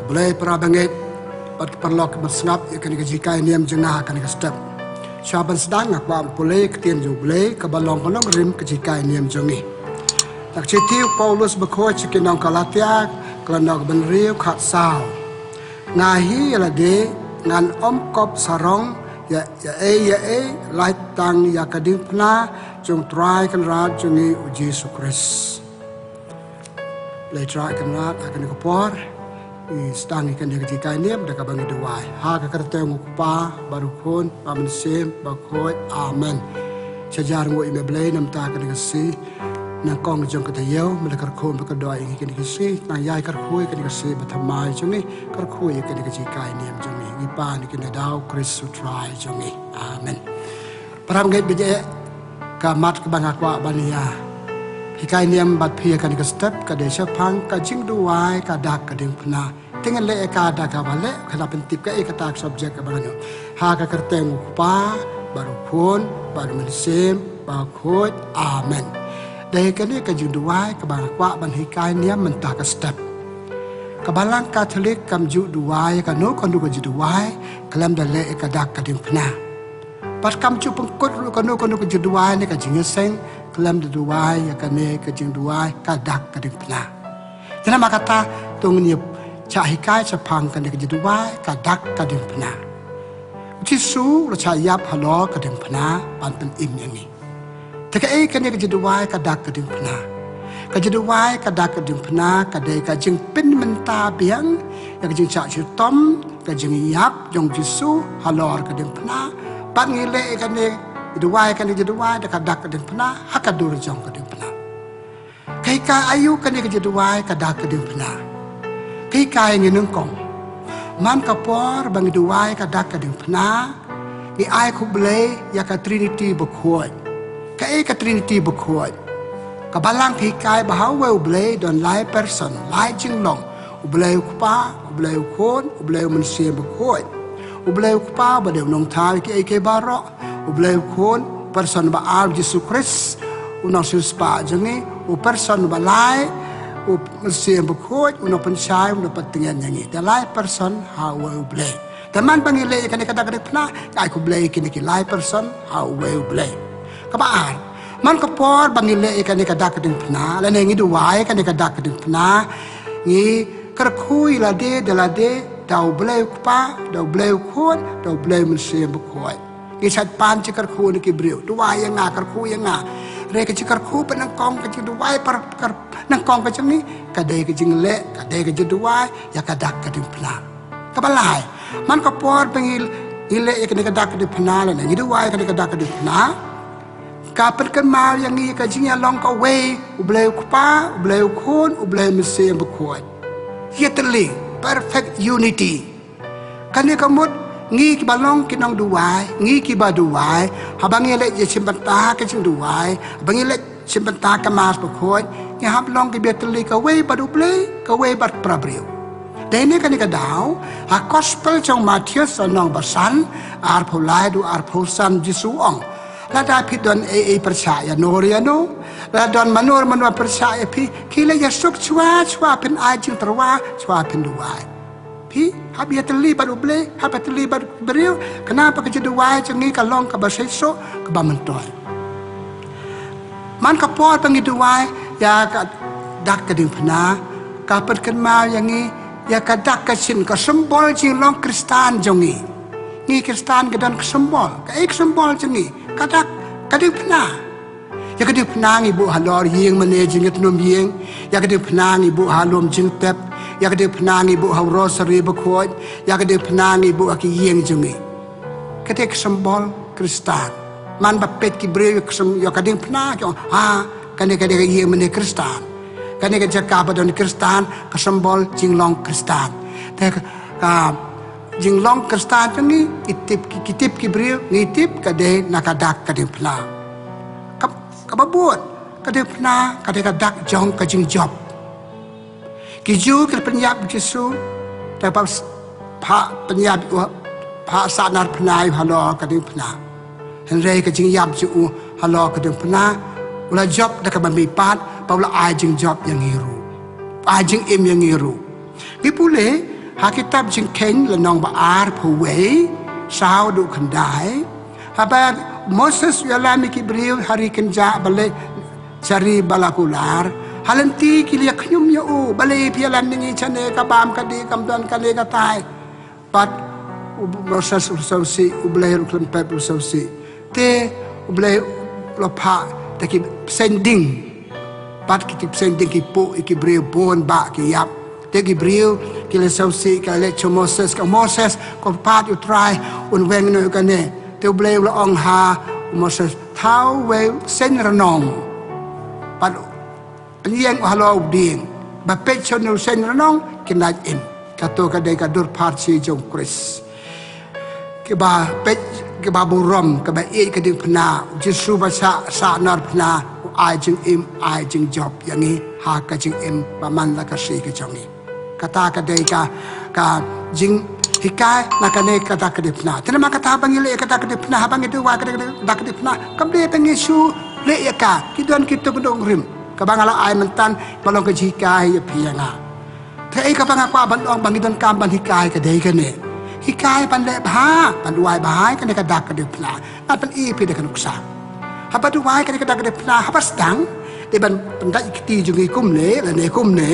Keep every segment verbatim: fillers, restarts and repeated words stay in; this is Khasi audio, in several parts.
Blei para bangeit, bad ki paralok kiba sngap ïa kane ka jinghikai niam jong nga ha kane ka step. Shuwa ban sdang nga kwah ban pule ïa ka ktien jong U Blei kaba long ka nongrim ka jinghikai niam jong ngi. Na ka shithi u Paulus bakhuid sha ki nong Galatia, ka lynnong kaba hynriew, khatsaw. Nga hi ïa lade, ngan ym kop sarong ïa, ïa ei ïa ei, lait tang ïa ka diengphna jong U Trai Kynrad jong ngi U Jisu Khrist. Leit Trai Kynrad, ha kane ka por ngi sdang ïa kane ka jinghikai niam da kaba ngi duwai. Ha ka kyrteng U Kpa, bad U Khun, bad U Mynsiem Bakhuid. Amen. Sha jar nguh ïa me Blei namar kane ka sngi nyngkong jong ka taïew, me la kyrkhu bad kyrdoh ïa ngi kane ka sngi, nang ïai kyrkhu ïa kane ka sngi bathymmai jong ngi, kyrkhu ïa kane ka jinghikai niam jong ngi. Ngi pan ïa kane da U Khrist U Trai jong ngi. Amen. Para bangeit, bad ïa ka mat kaba nga kwah ban ïa hikai niam bad phi ha kane ka step ka dei shaphang ka jingduwai ka dak ka diengphna. Te ngan leh ïa ka da kaba leh, khnang ban pyntip kaei kata ka subject kaba ngan ïoh. Ha ka kyrteng U Kpa, bad U Khun, bad U Mynsiem Bakhuid. Amen. Dei kane ka jingduwai kaba nga kwah ban hikai niam mynta ka step. Ka Balang Katholik kam ju duwai ïa kano kano ka jingduwai khlem da leh ïa ka dak ka diengphna. Bad kam ju pynkut ruh kano kano ka jingduwai ne ka jingïaseng khlem da duwai ïa kane ka jingduwai ka dak ka diengphna. Te namar kata to ngin ïa shah hikai shaphang kane ka jingduwai ka dak ka diengphna. U Jisu u la shah ïap halor ka diengphna ban pynim ïa ngi. Te kaei kane ka jingduwai ka dak ka diengphna? Ka jingduwai ka dak ka diengphna ka dei ka jingpynmynta biang ïa ka jingshah shitom, ka jingïap jong U Jisu halor ka diengphna. Bad ngi leh ïa kane, duwai kane jingduwai da ka dak ka diengphna ha ka dur jong ka diengphna. Ka hikai aïu kane ka jingduwai ka dak ka diengphna? Ka hikai ngi nyngkong. Man ka por ba ngi duwai ka dak ka diengphna, ngi ai khublei ïa ka Trinity bakhuid. Kaei ka Trinity bakhuid? Ka Balang ka hikai ba ha uwei U Blei don lai person, lai jinglong. U Blei U Kpa, U Blei U Khun, U Blei U Mynsiem Bakhuid. U Blei U Kpa ba dei u nongthaw ïa kiei kiei baroh. U Blei U Khun, person ba ar, U Jisu Khrist, u nongsiewspah jong ngi. U person ba lai, U Mynsiem Bakhuid, u nongpynshai, u nongpyntngen ïa ngi. Te lai person ha uwei U Blei. Te man ba ngi leh ïa kane ka dak ka diengphna, ngi ai khublei ïa kine ki lai person ha uwei U Blei. Kaba ar, man ka por ba ngi leh ïa kane ka dak ka diengphna, lane ngi duwai ïa kane ka dak ka diengphna, ngi kyrkhu ïa lade da lade da U Blei U Kpa, da U Blei U Khun, da U Blei U Mynsiem Bakhuid. Ngi shait pan jingkyrkhu na ki briew, duwai ïa nga, kyrkhu ïa nga. Hynrei ka jingkyrkhu banyngkong, ka jingduwai par, kar, nyngkong ka jong ngi ka dei ka jingleh, ka dei ka jingduwai ïa ka dak ka diengphna. Kaba lai, man ka por ba ngi, ngi leh ïa kane ka dak ka diengphna lane ngi duwai ïa kane ka dak ka diengphna, ka pynkynmaw ïa ngi ïa ka jingïalong kawei, U Blei U Kpa, U Blei U Khun, U Blei U Mynsiem Bakhuid. Ïatylli, perfect unity. Kane ka mut ngi kiba long ki nongduwai, ngi kiba duwai, haba ngi leit ïashim bynta ka jingduwai, haba ngi leit shim bynta ka Mass Bakhuid, ngi hap long kiba ïatylli kawei bad U Blei, kawei bad para briew. Dei ne kane ka daw, ha Gospel jong u Mathaios lynnong ba san, arphew lai haduh arphew san, Jisu u ong, lada phi don ei ei pyrshah ïano re ïano, lada don mano re mano pyrshah ïa phi, khie leit ïasuk shuwa shuwa phin ai jingtyrwa, shuwa phin duwai. Phi hap ïatylli bad U Blei, hap ïatylli bad ki briew, khnang ba ka jingduwai jong ngi ka long kaba seisoh, kaba myntoi. Man ka por ba ngi duwai ïa ka dak ka diengphna, ka pynkynmaw ïa ngi ïa ka dak ka shin, ka symbol jinglong Khristan jong ngi. Ngi Khristan ngi don ka symbol, kaei ka symbol jong ngi? Ka dak ka diengphna. Ïa ka diengphna ngi buh halor ïing mane jingïatnum ïing. Ïa ka diengphna ngi buh ha lum jingtep. Ïa ka diengphna ngi buh ha u rosary bakhuid. Ïa ka diengphna ngi buh ha ki ïing jong ngi. Kata ka symbol Khristan. Man ba peit ki briew ïa ka sym-, ïa ka diengphna ki ong, ha, kane ka dei ka ïing mane Khristan. Kane ka jaka ba don Khristan, ka symbol jinglong Khristan. Te ka, ka jinglong Khristan jong ngi, ki tip ki, ki tip ki briew, ngi tip ka dei na ka dak ka diengphna. Ka, kaba bud, ka diengphna ka dei ka dak jong ka jingjop. Ki Jiw ki la pynïap Jisu, te ba s-, phah pynïap u, phah sahnarphna ïa u halor ka diengphna. Hynrei ka jingïap jong u halor ka diengphna, u la jop da kaba mihpat, ba u la ai jingjop ïa ngi ruh. Ai jingim ïa ngi ruh. Ngi pule, Ha kitab Jingkheiñ lynnong ba arphew wei, saw haduh khyndai. Haba Moses u ïalam ïa ki briew ha ri kynjah ba leit sha ri ba la kular. Ha lynti ki la ïa khñium ïa u, balei phi ïalam ïa ngi shane, ka bam ka dih kam don kane katai. Bad u Moses u sngewsih, U Blei ruh khlem pep u sngewsih. Te U Blei u la phah da ki bseiñ ding. Bad ki bseiñ ding ki puh ïa ki briew bun bah ki ïap. Te ki briew ki la sngewsih, ki la leit sha Moses, ka Moses, ko pat ïa U Trai un weng noh ïa kane. Te U Blei u la ong ha u Moses, thaw wei u seiñ rnong. Bad pynïeng halor u dieng, ba peit sha une u seiñ rnong kin lait im. Kato ka dei ka dur pharshi jong U Khrist. Kiba peit, kiba burom, kiba ïeit ka diengphna, U Jisu ba sah, sah nar phna, u ai jingim, ai jingjop ïa ngi ha ka jingim ba man la ka shi ka jong ngi. Kata ka dei ka, ka jinghikai na kane ka dak ka diengphna. Te namar kata ba ngi leh ïa ka dak ka diengphna, haba ngi duwai ka dak ka diengphna, kam dei ba ngi shu leh ïa ka, ki don kito ki nongrim. Kaba nga la ai mynta, ba long ka jinghikai ïa phi ïa nga. Te ei kaba nga kwah ban ong ba ngi donkam ban hikai ka dei kane. Hikai ban leh bha, ban duwai bha ïa kane ka dak ka diengphna. Ngan pyni ïa phi da ka nuksa. Haba duwai kane ka dak ka diengphna, haba sdang, dei ban pyndait ïa ka kti jong ngi kumne, lane kumne.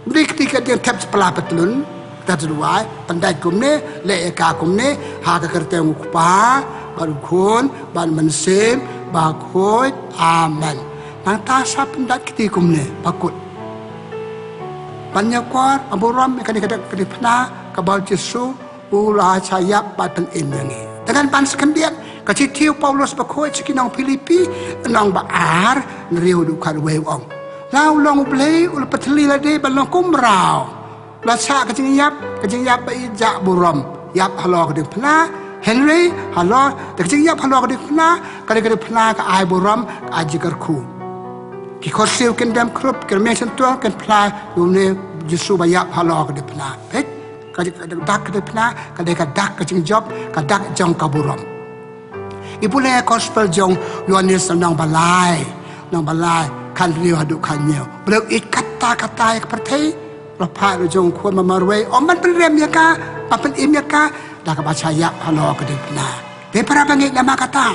Ym dei ka kti ka dieng thep spla patlun, kata duwai, pyndait kumne, leh ïa ka kumne, ha ka kyrteng U Kpa, bad U Khun, bad U Mynsiem Bakhuid. Amen. Nangta sa pyndait kti kumne, ba kut. Ban ñiewkor, ban burom ïa kane ka dak ka diengphna, kaba U Jisu u la sha ïap bad pynim ïa ngi. Te ngan pan sa khyndiat, ka shithi u Paulus bakhuid sha ki nong Philippi, lynnong ba ar, hynriew haduh khatwei u ong. La u long U Blei, u la pynthylli lade ban long kum mraw. La sah ka jingïap, ka jingïap ba ïeit, jah burom. Ïap halor ka diengphna, hynrei halor, da ka jingïap halor ka diengphna, ka dei ka diengphna ka ai burom, ka ai jingkyrkhu. Ki khohsiew kin dem khrup, ki rmiang shyntur kin phla ïa une U Jisu ba ïap halor ka diengphna. Peit, ka, ka dak ka diengphna, ka dei ka dak ka jingjop, ka dak jong ka burom. Ngi pule Gospel jong u Ïoannis lynnong ba lai, lynnong ba lai, khathynriew haduh khathynñiew. Balei u ïeit katta katta ïa ka pyrthei, la phah u jong u Khun ba marwei, ym ban pynrem ïa ka, ban pynim ïa ka, da kaba sah ïap halor ka diengphna. Te para bangeit, namar kata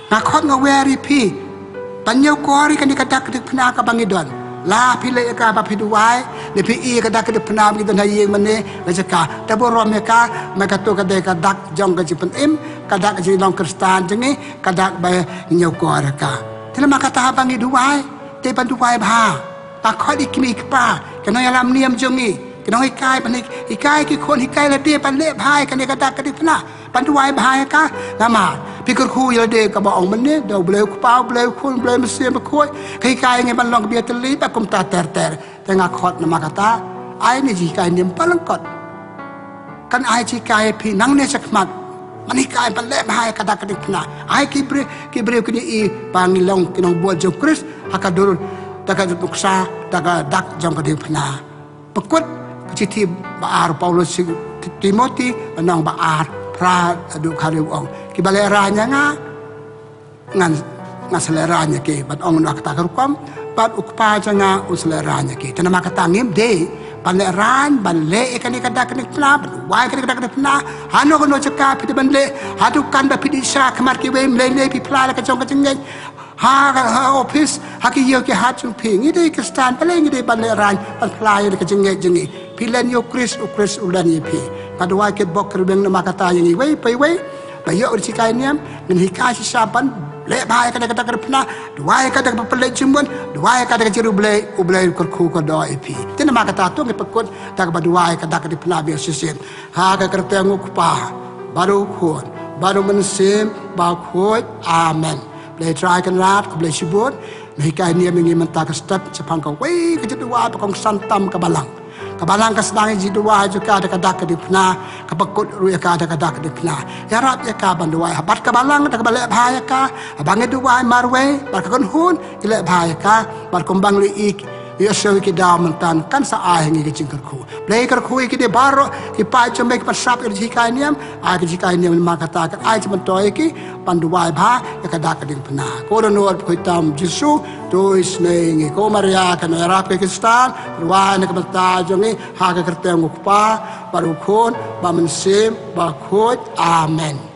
nga khot nga wer ïa phi ban ñiewkor ïa kane ka dak ka diengphna kaba ngi don. La phi leh ïa ka ba phi duwai, ne phi ïoh ïa ka dak ka diengphna ba ngi don ha ïing mane la jaka. Te burom ïa ka, namar kato ka dei ka dak jong ka jingpynim, ka dak ka jinglong Khristan jong ngi, ka dak ba ngi ñiewkor ïa ka. Te namar kata haba ngi duwai, te ban duwai bha. Nga khot ïa ki kmie ki kpa, ki nongïalam niam jong ngi, ki nonghikai, ban hi-, hikai ki khun, hikai lade ban leh bha ïa kane ka dak ka diengphna. Ban duwai bha ïa ka, namar phi kyrkhu ïa lade kaba ong mynne, da U Blei U Kpa, U Blei U Khun, U Blei U Mynsiem Bakhuid, ka hikai ngi ban long ka bïatylli, bad kumta ter ter. Te nga khot namar kata, ai ne jinghikai niam ba lyngkot. Kan ai jinghikai ïa phi nangne shakhmat. Ban hikai ban leh bha ïa ka dak ka diengphna. Ai ki briew, ki briew kin ïohi ba ngi long ki nongbud jong U Khrist, ha ka dur, da ka nuksa, da ka dak jong ka diengphna. Pykut ka shithi ba ar u Paulus sha u Ti-, Timothi, lynnong ba ar, phra haduh khathynriew u ong. Kiba lehraiñ ïa nga, ngan, ngan sa lehraiñ ïa ki, ban ong na kata ka rukom, bad U Kpa jong nga un sa lehraiñ ïa ki. Te namar kata ngim dei ban lehraiñ, ban leh ïa kane ka dak ka diengphna, ban duwai ïa kane ka dak ka diengphna, hano hano jaka phi dei ban leh, ha dukan ba phi dih sha khmat kiwei, ym lei lei phi phla la ka jong ka jingngeit, ha, ha, ha ophis, ha ki ïew ki hat jong phi. Ngi dei Khristan, balei ngi dei ban lehraiñ, ban phla ïa ka jingngeit jong ngi. Phi len ïa U Khrist, U Khrist u len ïa phi. Nga duwai kitbok kitrwiang namar kata ïa ngi iwei pa iwei ba ïoh ïa ka jinghikai niam, ngin hikai shisha ban leh bha ïa ka dak ka diengphna, duwai ïa ka da kaba pynleit jingmut, duwai ïa ka da ka jingriewblei, U Blei u kyrkhu kyrdoh ïa phi. Te namar kata to ngin pykut da kaba duwai ïa ka dak ka diengphna biang shisien. Ha ka kyrteng U Kpa, bad U Khun, bad U Mynsiem Bakhuid. Amen. Blei Trai Kynrad, khublei shibun. Me hikai niam ïa ngi mynta ka step shaphang kawei ka jingduwai ba kongsan tam ka Balang. Ka Balang ka sdang ïa ka jingduwai jong ka da ka dak ka diengphna, ka pykut ruh ïa ka da ka dak ka diengphna. Ïarap ïa ka ban duwai ha bad ka Balang da kaba leh bha ïa ka, haba ngi duwai marwei bad ka kynhun, ngi leh bha ïa ka, bad kumba ngi ïohi Ïa sha ki daw mynta kan sa ai ngi ki jingkyrkhu. Blei kyrkhu ïa ki dei baroh ki paid jong me ki pansap ïa ki jinghikai niam, ai ki jinghikai niam namar kata kan ai jingmyntoi ïa ki ban duwai bha ïa ka dak ka diengphna. Ko Dohnud Bakhuid tam Jisu, to isynei ngi. Ko Maria ka nongïarap ka Khristan, duwai na ka bynta jong ngi ha ka kyrteng u Kpa bad u Khun bad u Mynsiem Bakhuid. Amen.